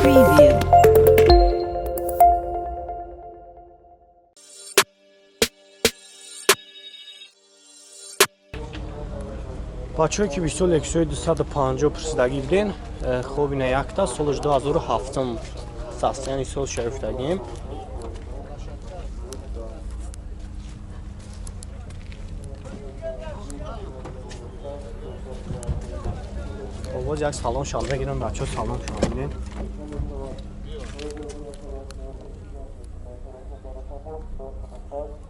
Preview. Бачаҳое, ки бисёр Лексуси 250 пурсидагӣ буден, хоб, ина якта, солаш 2007 состояние сол шарифтагим. Боз як салон шал мегирам, бачаҳо, салон шумо бинед.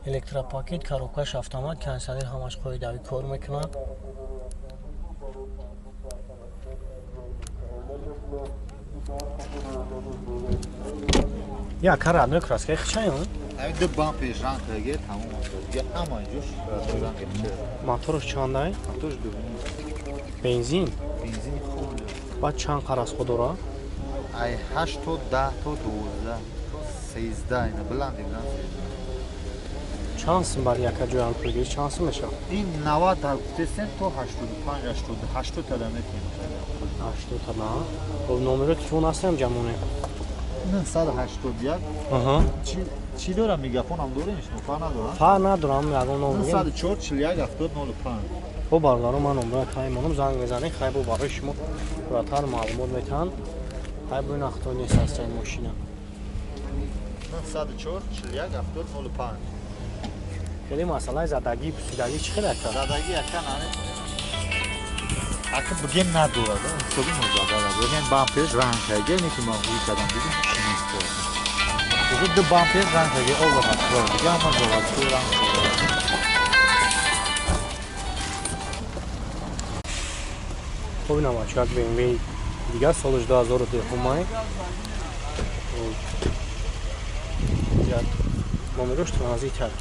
Электропакет, коробкаш автомат, кондиционер, ҳамаш қоидави кор мекунад. Я кара одной краской хчаем. Ҳамин ду бампер ранг гаге, тамом аст. Дига ҳама ҷош ранг. Моторш чандай? Моторш ду. Бензин? Бензини хуб. Баъд чанд қаразхо дора? Ай 8 то 10 то 12 то 13, ина баланди баланд. Чанд сум бар яка ҷоям пулгирӣ, чанд сум мешавад? Ин 90 та гуфтесен, то 85, 80, 80 та метем. 80 та на. Хоб, номеро телефон ҳастам ҷамоне? 981. Аҳа. Чи чӣ дорам, мегафонам дорем, шумо фар надорам? Фар надорам, ягон номер. 904 41 70 05. Хоб, бародаро, ман номера таймонам, занг мезанед, хай бо барои шумо пурратар маълумот метаҳанд. Хай бо ин ахто нест аст ин мошина. 904 41 70 05. Хеле масъалаи задагӣ, пусидагӣ чӣ хел ака? Задагӣ ака наметонем. Ака бигем надорад, ҳисоби нозадара. Бигем бамперш ранг карге, не ки ман ҳуй кардам, дидим ҳеч нест. Уже ду бампер ранг карге, оба мотор, дига ҳама заводской ранг карге. Хоб, ина бача, як BMW дигар, солаш 2010 май. Як номерош транзит аст.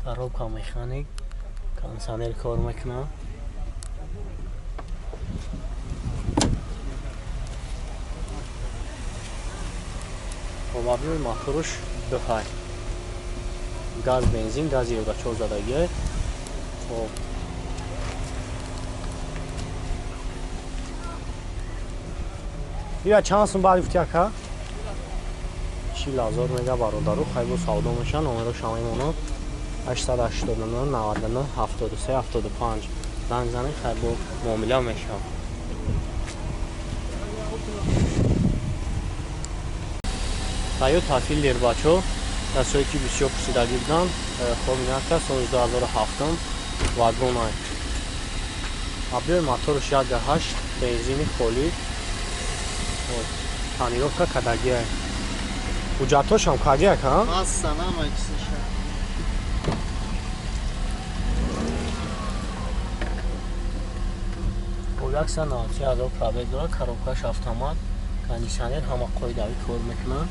Коробка механик, кондиционер кор мекунад. Хоб, объёми моторш дуҳай. Газ бензин, гази евро 4 задагӣ. Хоб. Ира чанд сум баъд гуфти, ака? 40 000 мега, бародару, хайбо савдо мешавад, номеро шама мемонад. 889 99 73 75 занг занед, хайбо муомила мешавад. Toyota Fielder, бачо, касое ки бисёр пурсидагӣ буданд, хоб, инака, соли 2007, вагонай. Объёми моторш 1,8, бензини холӣ. Тонировка кадагиай. Ҳуҷҷатҳошам кадияк, ҳа? Ҳастан ҳама чизаша. Бо 193 000 пробег дорад, коробкаш автомат, кондиционер, ҳама қоидави кор мекунад.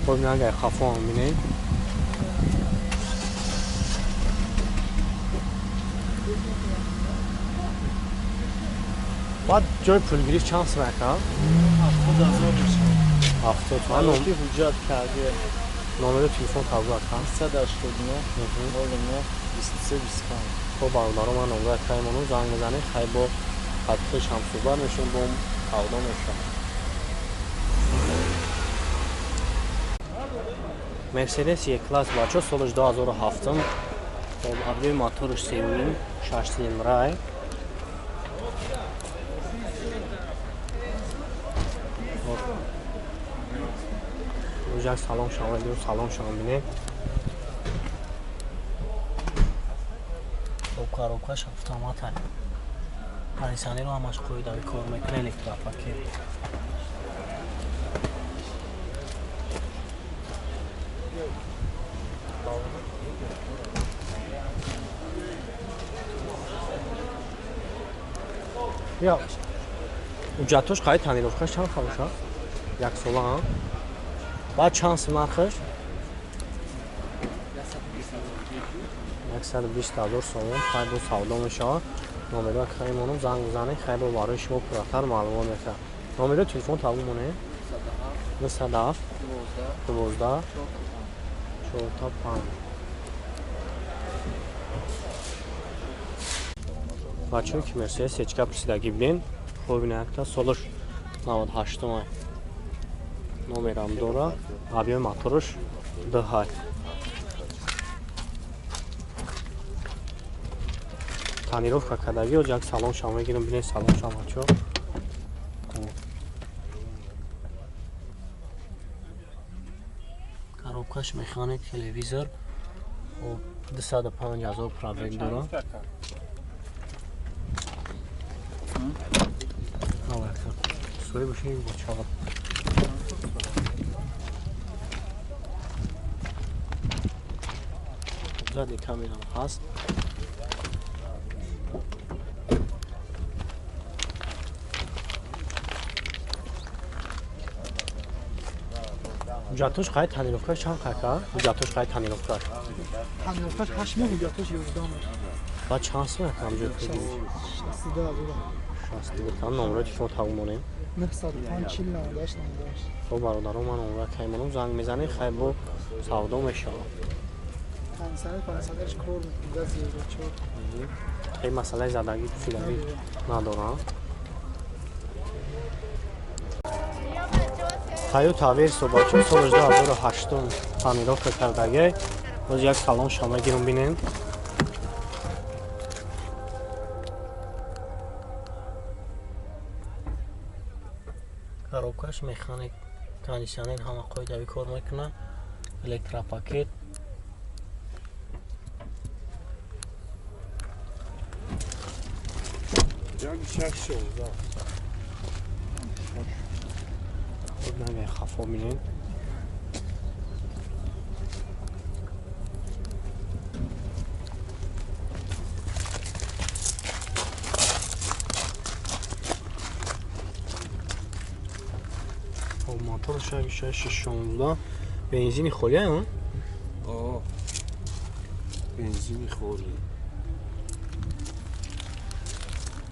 Хоб, агар хафо ҳам бинед. Баъд ҷои пулгирӣ чанд сум, ака? 70 000 мешавад. 70 сум. Ки ҳуҷҷат карде. Номери телефон табу, ака? 189 09 23 25. Хоб, бародаро, ман номера таймонам, занг мезанед, хай бо хатхеш ҳамсӯҳбат мешавем, бо савдо мешавад. Мерседес Е-класс, бачо, солаш 2007. Хоб, объёми моторш сеюним, шаш цилиндрай. Хоб. Як салон шава, салон шава бинед. Хоб, коробкаш автомат ай. Кондиционерро ҳамаш қоидави кор мекунад, электропакет. Я ҳуҷҷатҳош қайд, тонировкаш чанд хабоша? Як сола, ҳа? Баъд чанд сум нархаш? 120 000 сомон, хайбо савдо мешавад. Номеро хаймонам, занг бизанед, хайбо барои шумо пурратар маълумот метаҳад. Номеро телефон табу монед? 907 12 4 5. Бачаҳо ки Мерседес сечка пурсидагӣ буден, хоб инакта солаш 98 номерам дора, объёми мотораш 2. Тонировка кардагӣ, як салон шам мегирам, бинед салон шам бачаҳо. Коробкаш механик, телевизор, 205 000 пробег дора. Суи бошем бачаҳо. Задний камерам ҳаст. Ҳуҷҷатош қай тонировкаш чанд қайка? Ҳуҷҷатош қай тонировкаш? Тонировкаш 8 моҳ, ҳуҷҷатош 11 моҳ. Ба чанд сум якам ҷой кардӣ? 62 ҳазор. 62 там номеро телефон тағмонем. 905 40 98 98. Хоб бародаро, ман номера кай монам, занг мезанем, хай бо савдо мешавад. Кондиционерш кор мекунад, газ 4. Ҳеҷ масъалаи задагӣ пусидагӣ надорам. Toyota Verso бачаҳо соли 2008 тонировка кардагӣ. Боз як салон шама гирам бинем. Коробкаш механик, кондиционер ҳама қоидавӣ кор мекунад, электропакет. Хуб, хафо бинем. Мотор 616 бензини холӣ а? Бензини холӣ.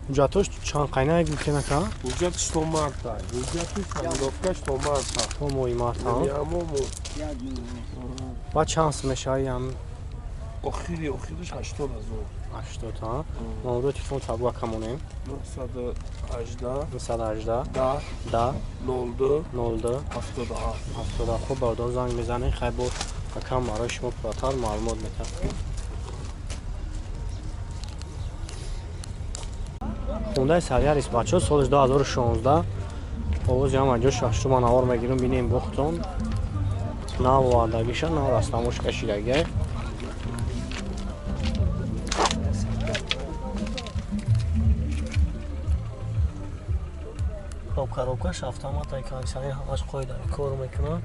Ҳуҷҷатош чанд қайна гуфтенака? Ҳуҷҷатш то марта. Ҳуҷҷату тонировкаш то марта. То моҳи марта. Ба чанд сум мешавад ям? Охири охириш 80 ҳазор. 80 ҳа? Номеро телефон табу акамонем. 918 918 10 10 02 02 77 77. Хуб бародар, занг мезанем, хай бо акам барои шумо пурратар маълумот метаҳад. Хондаи Сариарис бачаҳо соли 2016 овози ҳама ҷо шашту ман навор мегирам, бинем бохтон. Нав овардагиша, нав растамош кашидагӣ. Коробкаш автомат, кондиционер ҳамаш қоидавӣ кор мекунад.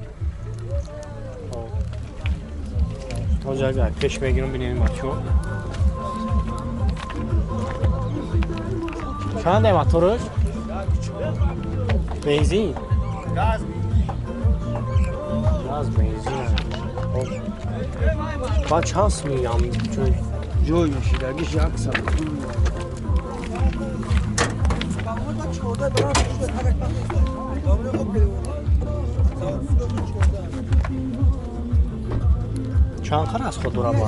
Ҳозир як пеш мегирам, бинем бачаҳо. Чанд мотораш? Бензин? Газ. Газ бензин. Ба чанд сум ям ҷой? Ҷой мешидагиш 100. Чанд хар аз худ дора ба?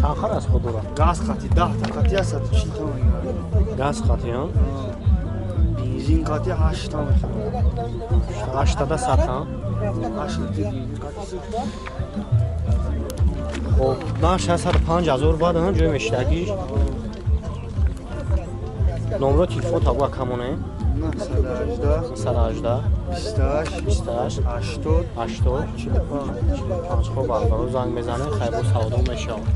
Чанд хар аз худ дора? Газ қати 10 та қати 140 та мегирад. Газ қати, ҳа? Бензин қати 8 та мехӯрад. 8 та 100 ҳа? 8 литр бензин қати. Хоб, 605 ҳазор баъд ҳа ҷой мешидагиш. Номро телефон табу акамоне? 918 918 28 28 80 80 45. Хоб бародаро, занг мезанем, хай бо савдо мешавад.